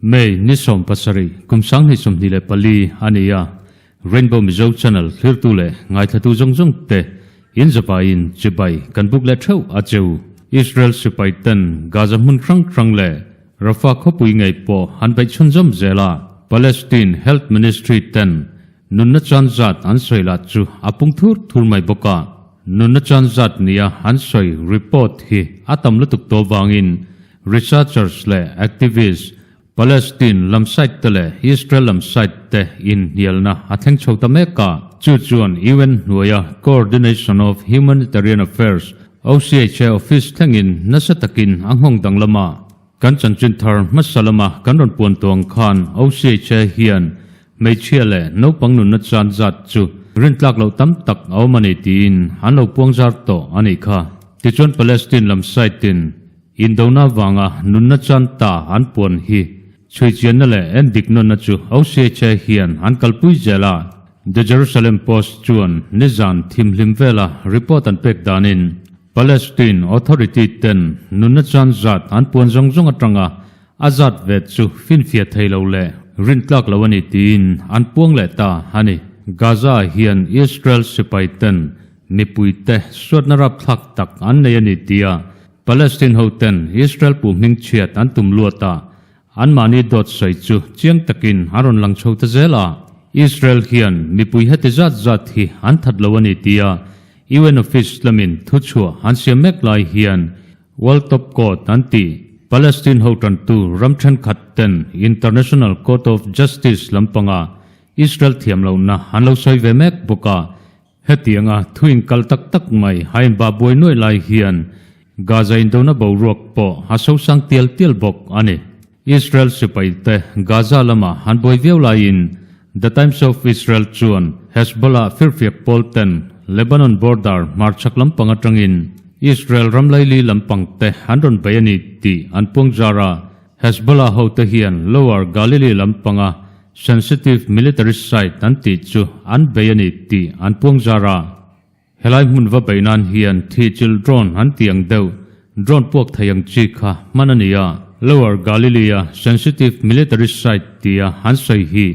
May ni 17 kum 2024 a ni a, Rainbow Mizo Channel thlirtu leh ngaithlatu zawng zawng te in zavaiin chibai kan buk leh theuh a cheu. Israel sipai ten Gaza hmun hrang hrang leh Rafah khawpui ngei pawh an beih chhunzawm zel a, Palestine Health Ministry ten nunna chan zat an sawi lah chu a pung thur thur mai bawk a. Nunna chan zat nia an sawi report hi a tam lutuk tawh vangin Researchers leh activists, Palestine lam side te leh Israel lam side te inhnialna a thleng chho ta mek a. Chu chuan UN hnuaia Coordination of Humanitarian Affairs, OCHA, office thlengin nasa takin a nghawng danglam a. Kan chanchin thar hmasa lama kan rawn puan tawh ang khan OCHA hian hmeichhia leh naupang nunna chan zat chu rintlak loh tam tak a awm a ni tiin an lo puang zar tawh a nih kha. Tichuan Palestine lam side in Indona vanga nunna chan ta an puan hi chhuichianna leh en dik nawnna chu OCHA hian an kalpui zel a. The Jerusalem Post chuan nizan thimhlim vela report an pek danin Palestine Authority ten nunna chan zat an puan zawng zawng atanga a zat vet chu finfiah thei lo leh rintlak lo a ni tiin an puang leh ta a ni. Gaza hian Israel sipai ten Mipuite suatna rapthlak tak an nei a ni tia Palestine hoten Israel pu hming chhiat an tum luat a, anmahni dawt sawi chu chiang takin an rawn lang chho ta zel a. Israel hian mipui heti zat zat hi an that lo a ni tia UN office lamin thuchhuah an siam mek lai hian World Top Court an tih Palestine ho tantu ram thenkhat ten International Court of Justice lampanga Israel thiam lohna an lo sawi ve mek bawk a. Hetianga thu inkal tak tak mai a inbah buai nuaih lai hian Gaza indona boruak pawh a sosang tial tial bawk a ni. Israel sipaite Gaza lama an buai viau laiin The Times of Israel chuan Hezbollah firfiak pawl ten Lebanon border hmarchhak lampang atangin Israel ram laili lampang te an rawn bei a ni tih an puang zar a. Hezbollah hote hian Lower Galilee lampanga sensitive military site an tih chu an bei a ni tih an puang zar a. Helai hmun va bei nan hian thihchilh drone an tih ang deuh, drone puak thei ang chi kha hman a ni a. Lower Galilee-a sensitive military site tia an sawi hi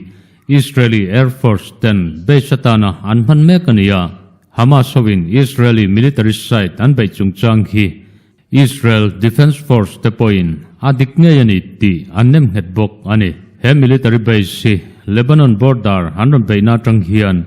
Israeli Air Force ten base atana an hman mek a ni a. Hamas hoin Israeli military site an beih chungchang hi Israel Defence Force te pawhin a dik ngei a ni tih an nem nghet bawk a ni. He military base hi Lebanon border an rawn beihna atang hian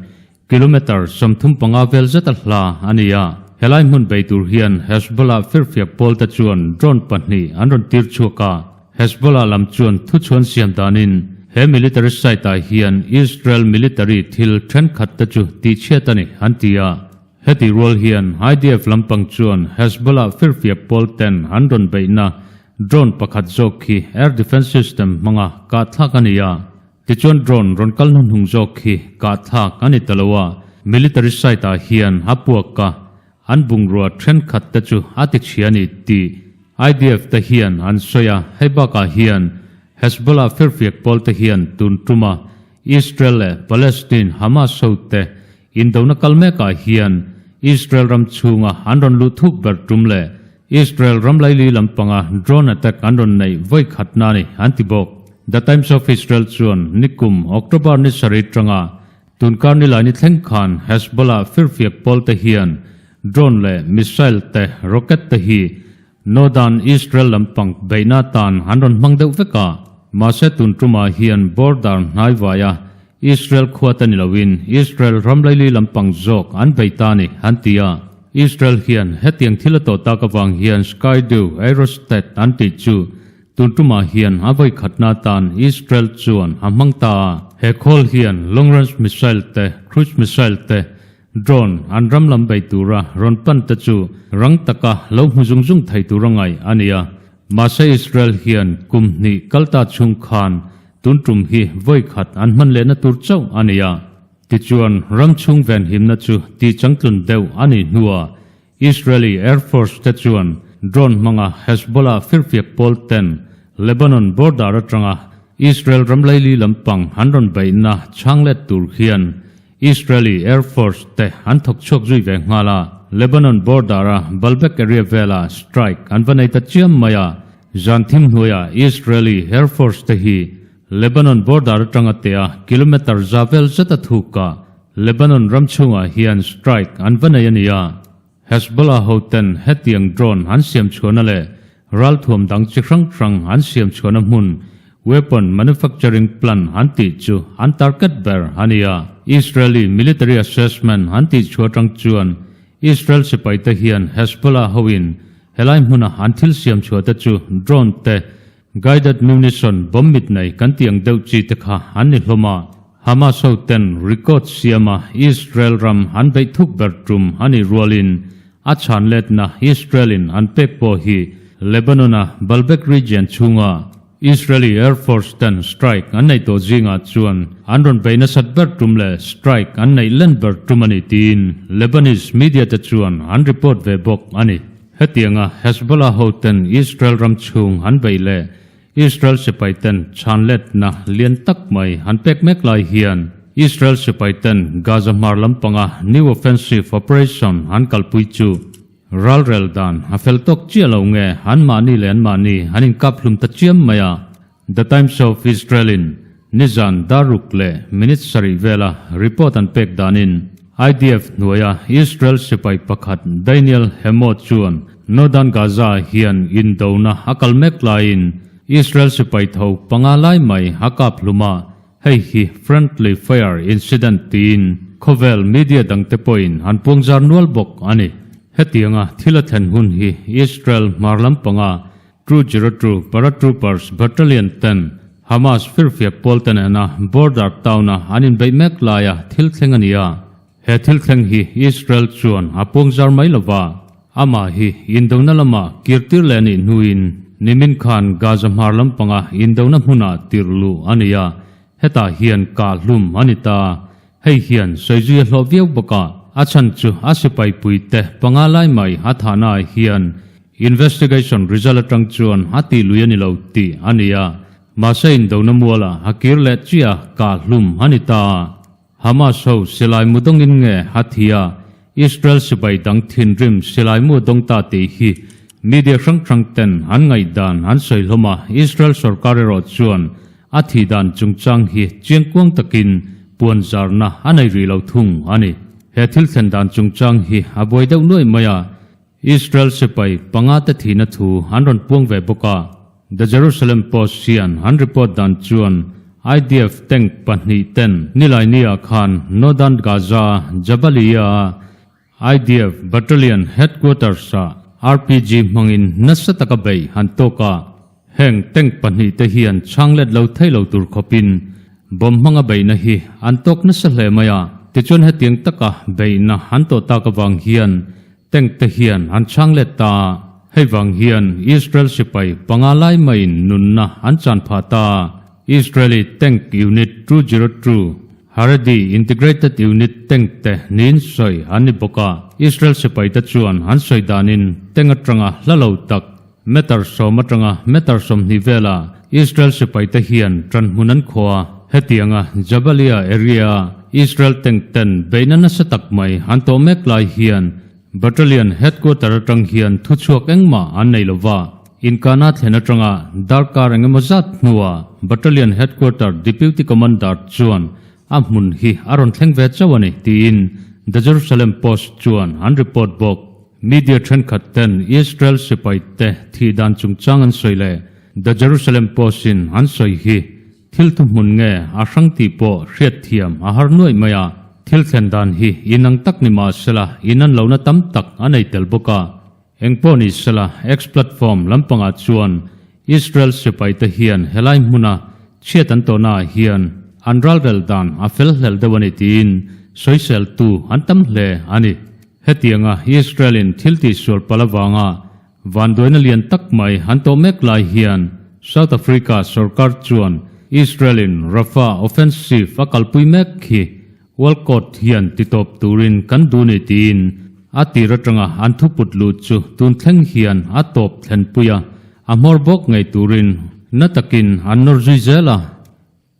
kilometre 35 vel zet a hla a ni a. Helai hmun bei tur hian Hezbollah firfiak pawl te chuan drone pahnih an rawn tir chhuak a. Hezbollah lam chuan thuchhuan siam danin he military site ah hian Israel military thil thenkhat te chu tihchhiat a ni an ti a. Heti rual hian IDF lampang chuan Hezbollah firfiak pawl ten an rawn beihna drone pakhat zawk hi air defence system hmanga kah thlak a ni a. Tichuan drone rawn kal hnuhnung zawk hi kah thlak a ni ta lo a, military site ah hian a puak a, an bungrua thenkhat te chu a ti chhia a ni tih IDF te hian an sawi a. Hei bakah hian Hezbollah firfiak pawl te hian tun tuma Israel leh Palestine Hamas ho te Indona kal mekah hian Israel ram chhunga an rawn luh thuk ber tum leh Israel ram laili lampanga drone attack an rawn neih vawi khatna a ni, an ti bawk. The Times of Israel chuan nikum October ni sarih tanga tunkar nilai ni thleng khan Hezbollah firfiak pawl te hian drone leh missile te rocket te hi Northern Israel lampang beihna tan an rawn hmang deuh vek a, mahse tun tumah hian border hnaivaia Israel khua te ni loin Israel ram laili lampang zawk an bei ta a ni, an ti a. Israel hian hetiang thil a tawh tak avang hian Skydew Aerostat an tih chu tun tumah hian a vawi khatna atan Israel chuan a hmang ta a. He khawl hian long range missile te, cruise missile te, Drone an ram lam bei tura rawn pan te chu rang taka lo hmu zung zung thei tura ngaih a ni a. Mahse Israel hian kum hnih kal ta chhung khan tun tum hi vawi khat an hman lehna tur chauh a ni a. Tichuan ram chhung venhimna chu tih changtlun deuh a nih hnuah Israeli Air Force te chuan drone hmanga Hezbollah firfiak pawl ten Lebanon border atanga Israel ram laili lampang an rawn beihna chhang let tur hian. Israeli Air Force te an thawk chhuak zui ve nghal a, Lebanon border-a Baalbek area vela strike an va nei ta chiam mai a, zan thim hnuaiah Israeli Air Force te hi Lebanon border atanga tea kilometre za vel zeta thukah Lebanon ram chhungah hian strike an va nei a ni a. Hezbollah hoten hetiang drone an siam chhuahna leh ralthuam dang chi hrang hrang an siam chhuahna hmun weapon manufacturing plant an tih chu an target ber a ni a. Israeli military assessment an tih chhuah atang chuan Israel sipaite hian Hezbollah hoin helai hmuna an thil siam chhuahte chu drone te Guided munition bomb mit nei kan tih ang deuh chi te kha an ni hlawm a, Hamas ho ten record siam a Israel ram an beih thuk ber tum a nih rualin a chhan letna Israel in an pek pawh hi Lebanon a Baalbek region chhunga Israeli Air Force ten strike an neih tawh zingah chuan an rawn beih nasat ber tum leh strike an neih len ber tum a ni tiin Lebanese media te chuan an report ve bawk a ni. Hetianga Hezbollah hoten Israel ram chhung an beih leh Israel sipaiten chhanletna lian tak mai an pek mek lai hian Israel sipaiten Gaza hmar lampanga new offensive operation an kalpui chu ralrel dan a fel tawk chiah lo nge anmahni leh anmahni an inkap hlum ta chiam mai a. The Times of Israel-in nizan daruk leh minute sarih vela report an pek danin IDF hnuaia Israel sipai pakhat Daniel Hemo chuan Northern Gaza hian indona a kal mek laiin Israel sipai tho panga lai mai a kap hlum a, hei hi friendly fire incident tiin khawvel media dangte pawhin an puangzar nual bawk a ni. Hetianga thil a thlen hun hi Israel hmar lampanga 202 Paratroopers Battalion ten Hamas firfiak pawl te nena border town-a an inbeih mek laia thil thleng a ni a. He thil thleng hi Israel chuan a puangzar mai lova, amah hi indona lama kirtir leh a nih hnuin nimin khan Gaza hmar lampanga indona hmunah tirh luh a ni a, hetah hian kah hlum a ni ta. Hei hian sawizui a hlawh viau bawk a, a chhan chu a sipai puite panga lai mai a thahnaah hian Investigation result atang chuan a tih lui a ni lo tih a ni a, mahse indona mualah a kir leh chiah a kah hlum a ni ta. Hamas ho silai mu dawngin nge a thi a, Israel sipai dang thinrim silai mu a dawng ta tih hi media hrang hrang ten an ngaihdan an sawi hlawm a, Israel sorkar erawh chuan a thih dan chungchang hi chiangkuang takin puan zarna a nei rih lo thung a ni. He thil thlen dan chungchang hi a buai deuh nuaih mai a, Israel sipai panga te thihna thu an rawn puang ve bawk a, The Jerusalem Post hian an report dan chuan IDF tank pahnih ten Nilaini-ah khan Northern Gaza Jabalia-a IDF battalion headquarters-ah RPG hmangin nasa taka beih an tawk a, heng tank pahnih te hian chhang let lo thei lo tur khawpin bomb hmanga beihna hi an tawk nasa hle mai a, tichuan hetiang taka beihna an tawh tak avang hian Tank te hian an chhang let ta a, hei vang hian Israel sipai panga lai maiin nunna an chan phah ta a. Israeli Tank Unit 202, Haredi Integrated Unit Tank te niin sawi an ni bawk a. Israel sipai te chuan an sawi danin tank atanga hla lo tak meter sawm atanga meter 20 vela Israel sipai te hian tan hmun an khaw a. Hetianga Jabalia area a Israel tank ten beihna nasa tak mai an tawh mek lai hian Battalion headquarter atang hian thuchhuak engmah an nei lova. Inkana thlen atanga darkar engemaw zat hnuah Battalion headquarter Deputy Commander chuan a hmun hi a rawn thleng ve chauh a ni tiin The Jerusalem Post chuan an report bawk. Media thenkhat ten Israel sipai te thih dan chungchang an sawi leh The Jerusalem Post in an sawi hi Thil thuhmun nge a hrang tih pawh hriatthiam a har nuaih mai a, thil thlen dan hi inang tak ni mah sela inan lohna tam tak a nei tel bawk a. Engpawh ni sela X platform lampangah chuan Israel sipaite hian helai hmuna chhiat an tawhnaah hian an ralrel dan a fel hlelh deuh a ni tiin sawiseltu an tam hle a ni. Hetianga Israel-in thil tihsual palh avanga Vanduaina lian tak mai an tawh mek lai hian South Africa sorkar chuan Israel-in Rafah offensive a kalpui mek hi World Court hian titawp turin kan duh ni tiin a tir atanga an thuput lut chu tun thleng hian a tawp thlenpui a, a hmawr bawk ngei turin na takin an nawr zui zel a.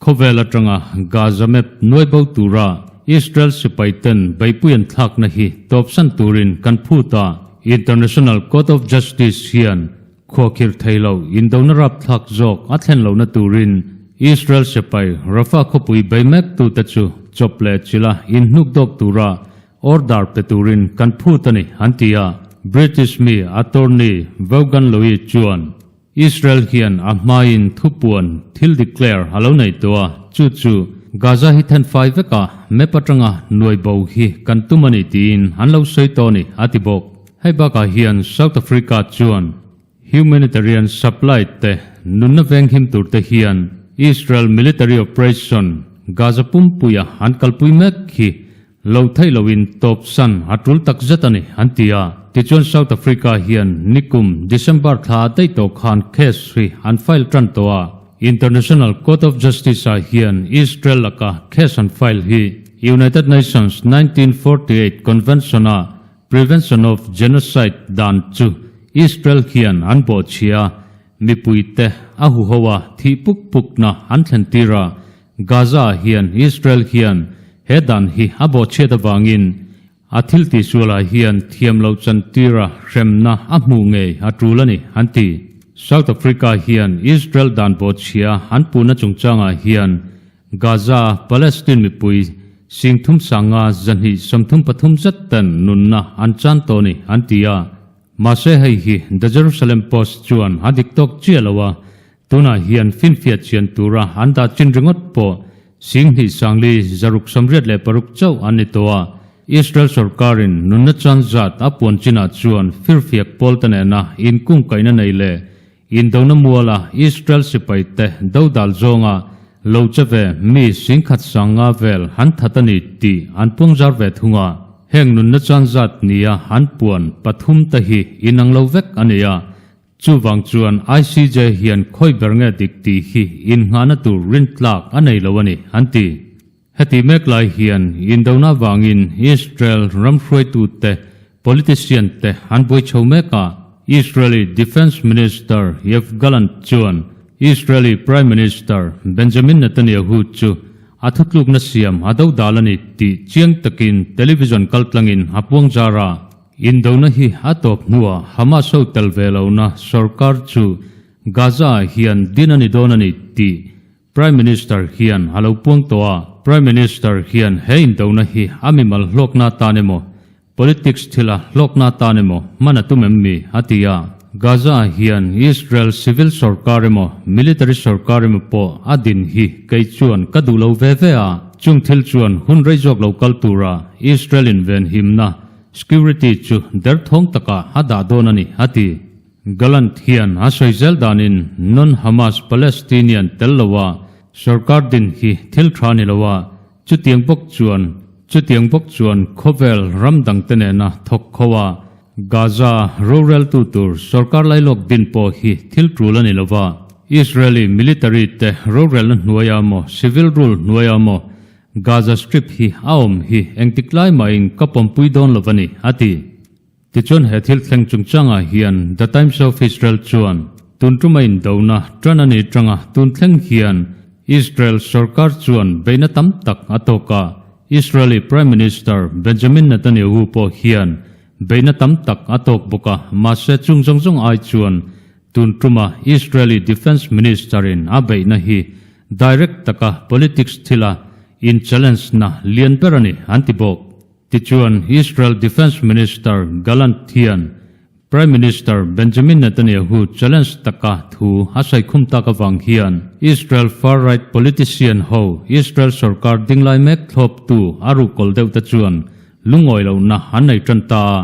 Khawvel atanga Gaza map nuai bo tura Israel sipai ten beihpui an thlakna hi tawpsan turin kan phut a, International Court of Justice hian khuakhirh thei lo indona rapthlak zawk a thlen lohna turin Israel sipai Rafah khawpui bei mektute chu chawp leh chila inhnuk dawk tura Order pe turin kan phut a ni, an ti a. British mi attorney Vaughan Lowy chuan Israel hian a hmain thupuan thil declare a lo nei tawh a, chu chu Gaza hi thenfai veka map atanga nuai bo hi kan tum a ni tiin an lo sawi tawh a ni, a ti bawk. Hei bakah hian South Africa chuan humanitarian supply te nunna venghim tur te hian Israel military operation Gaza pumpuia an kalpui mek hi Lo theih loin tawp san a tul tak zet a ni, an ti a. Tichuan South Africa hian nikum December thla a daih tawh khan case hi an file tan tawh a. International Court of Justice ah hian Israel laka case an file hi United Nations 1948 Convention a Prevention of Genocide dan chu Israel hian an bawhchhia a, mipuite a huho a thih puk pukna an thlen tir a. Gaza ah hian Israel hian he dan hi a bawhchhiat avangin a thil tihsualah hian thiam loh chantira hremna a hmuh ngei a tul a ni, an ti. South Africa hian Israel dan bawhchhia an puhna chungchangah hian Gaza Palestine mipui singthum sanga 233 zet ten nunna an chan tawh a ni, an ti a. Mahse hei hi The Jerusalem Post chuan a dik tawk chiah lo a, Tunah hian finfiah chian tura an dah chin ringawt pawh 20 686 chauh an ni tawh a. Israel sorkarin nunna chan zat a puan chinah chuan firfiak pawlte nena inkungkaihna nei leh indona muala Israel sipaite dodal zawnga lo che ve mi 10,050 vel han that a ni tih an puangzar ve thung a. Heng nunna chan zat nia an puan pathum te hi inang lo vek a ni a. Chuvang chuan ICJ hian khawi ber nge dik tih hi innghahna tur rintlak a nei lo a ni, an ti. Heti mek lai hian indona vangin Israel ram hruaitute, politician te an buai chho mek a. Israeli Defence Minister Yoav Gallant chuan Israeli Prime Minister Benjamin Netanyahu chu a thutlukna siam a dodal a ni tih chiang takin television kaltlangin a puangzar a. Indona hi a tawp hnuah Hamas ho tel ve lohna sorkar chu Gaza ah hian din a ni dawn a ni tih Prime Minister hian a lo puang tawh a. Prime Minister hian he indona hi a mimal hlawkna atan emaw, politics thila hlawkna atan emaw hman a tum em mi? a ti a. Gaza ah hian Israel civil sorkar emaw, military sorkar emaw pawh a din hi kei chuan ka duh lo ve ve a. Chung thil chuan hun rei zawk lo kal tura Israel invenhimna Security chu derthawng takah a dah dawn a ni, a ti. Gallant hian a sawi zel danin non-Hamas Palestinian tel loa sorkar din hi thil tha ni loa, chutiang bawk chuan chutiang bawk chuan khawvel ram dangte nena thawk kho a, Gaza roreltu tur sorkar lailawk din pawh hi thil tul a ni lova. Israeli military te rorelna hnuaia maw civil rule hnuaia maw Gaza Strip hi a awm hi engtik lai mahin ka pawmpui dawn lo a ni, a ti. Tichuan he thil thleng chungchangah hian The Times of Israel chuan tun tuma indona tan a ni tanga tun thleng hian Israel sorkar chuan beihna tam tak a tawk a, Israeli Prime Minister Benjamin Netanyahu pawh hian beihna tam tak a tawk bawk a, mahse chung zawng zawng ai chuan tun tuma Israeli Defence Minister-in a beihna hi Direct taka politics thila in challenge na lian ber a ni, an ti bawk. Tichuan, Israel Defence Minister Gallant hian Prime Minister Benjamin Netanyahu challenge taka thu a sawikhum tak avang hian Israel far-right politician ho Israel sorkar dinglai mek thlawptu a ruhkawl deuh te chuan lungawi lohna an nei tan ta a.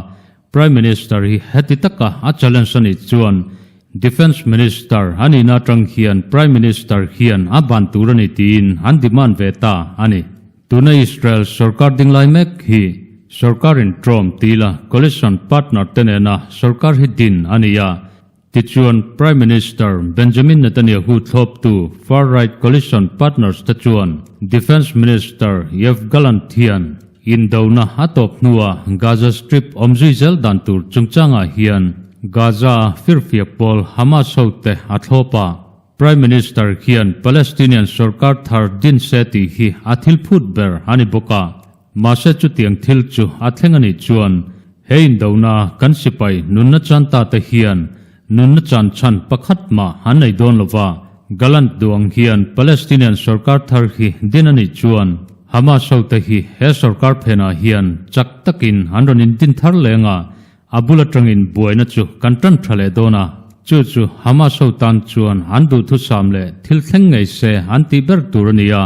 Prime Minister hi heti taka a challenge a nih chuan Defence Minister a nihna atang hian Prime Minister hian a ban tur a ni tiin an demand ve ta a ni. Tuna Israel sorkar ding lai mek hi sorkarin tlawm tila coalition partner te nena sorkar hi din a ni a. Tichuan Prime Minister Benjamin Netanyahu thlawptu far-right coalition partners te chuan Defence Minister Yoav Gallant hian Indona a tawp hnuah Gaza Strip awmzui zel dan tur chungchangah hian Gaza firfiak pawl Hamas hote a thlawp a. Prime Minister hian Palestinian sorkar thar din se tih hi a thil phut ber a ni bawk a. Mahse chutiang thil chu a thleng a nih chuan he indona kan sipai nunna chan ta te hian nunna chan chhan pakhat mah an nei dawn lo va. Gallant duh ang hian Palestinian sorkar thar hi din a nih chuan Hamas hote hi he sorkar phenah hian chak takin an rawn indin thar leng a, A bul atangin buaina chu kan tan tha leh dawn a, chu chu Hamas ho tan chuan an duhthusam leh thil thleng ngei se an tih ber tur a ni a,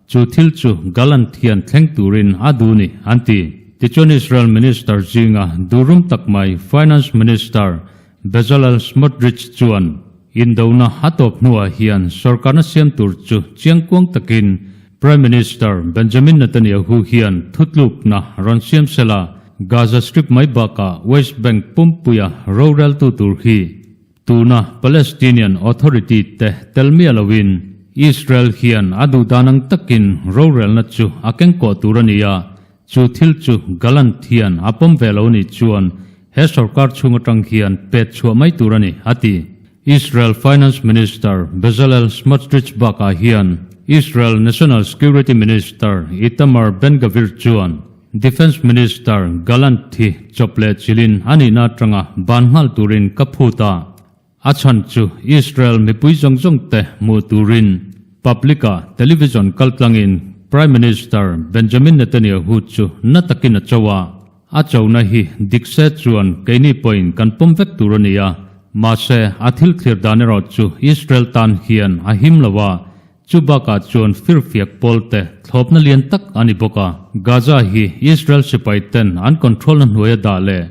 chu thil chu Gallant hian thleng turin a duh ni an ti. Tichuan Israel Minister zinga duhrum tak mai Finance Minister Bezalel Smotrich chuan indona a tawp hnuah hian sorkarna siam tur chu chiangkuang takin Prime Minister Benjamin Netanyahu hian thutlukna rawn siam sela, Gaza Strip mai bakah West Bank pumpuia roreltu tur hi tuna Palestinian Authority te tel miah loin Israel hian a duh dan ang takin rorelna chu a kengkawh tur a ni a, chu thil chu Gallant hian a pawm ve lo nih chuan he sorkar chhung atang hian pet chhuah mai tur a ni, a ti. Israel Finance Minister Bezalel Smotrich bakah hian Israel National Security Minister Itamar Ben-Gvir chuan Defence Minister Gallant hi chawp leh chilhin a nihna atanga ban nghal turin ka phut a, a chhan chu Israel mipui zawng zawng te hmuh turin public-a television kaltlangin Prime Minister Benjamin Netanyahu chu na takin a cho a. A chona hi dik se chuan keini pawhin kan pawm vek tur a ni a, mahse a thil thlir dan erawh chu Israel tan hian a him lo a, chu bakah chuan firfiak pawl te thlawpna lian tak a ni bawk a. Gaza hi Israel sipai ten an control na hnuaia dah leh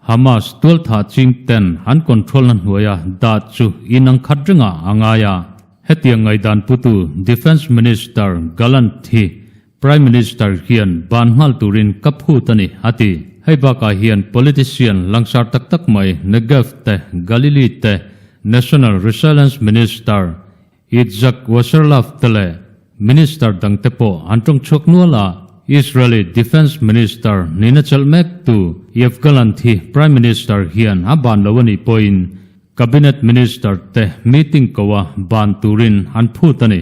Hamas tualthah ching ten an control na hnuaia dah chu inang khat rengah a ngai a. Hetiang ngaihdan putu Defence Minister Gallant hi Prime Minister hian ban nghal turin ka phut a ni, a ti. Hei bakah hian politician langsar tak tak mai Negev te, Galilee te, National Resilience Minister Yitzhak Wasserlauf te leh Minister dangte pawh an tawng chhuak nual a. Israeli Defence Minister nihna chelh mek tu Yoav Gallant hi Prime Minister hian a ban lo a nih pawhin Cabinet Minister te meeting ko a ban turin an phut a ni.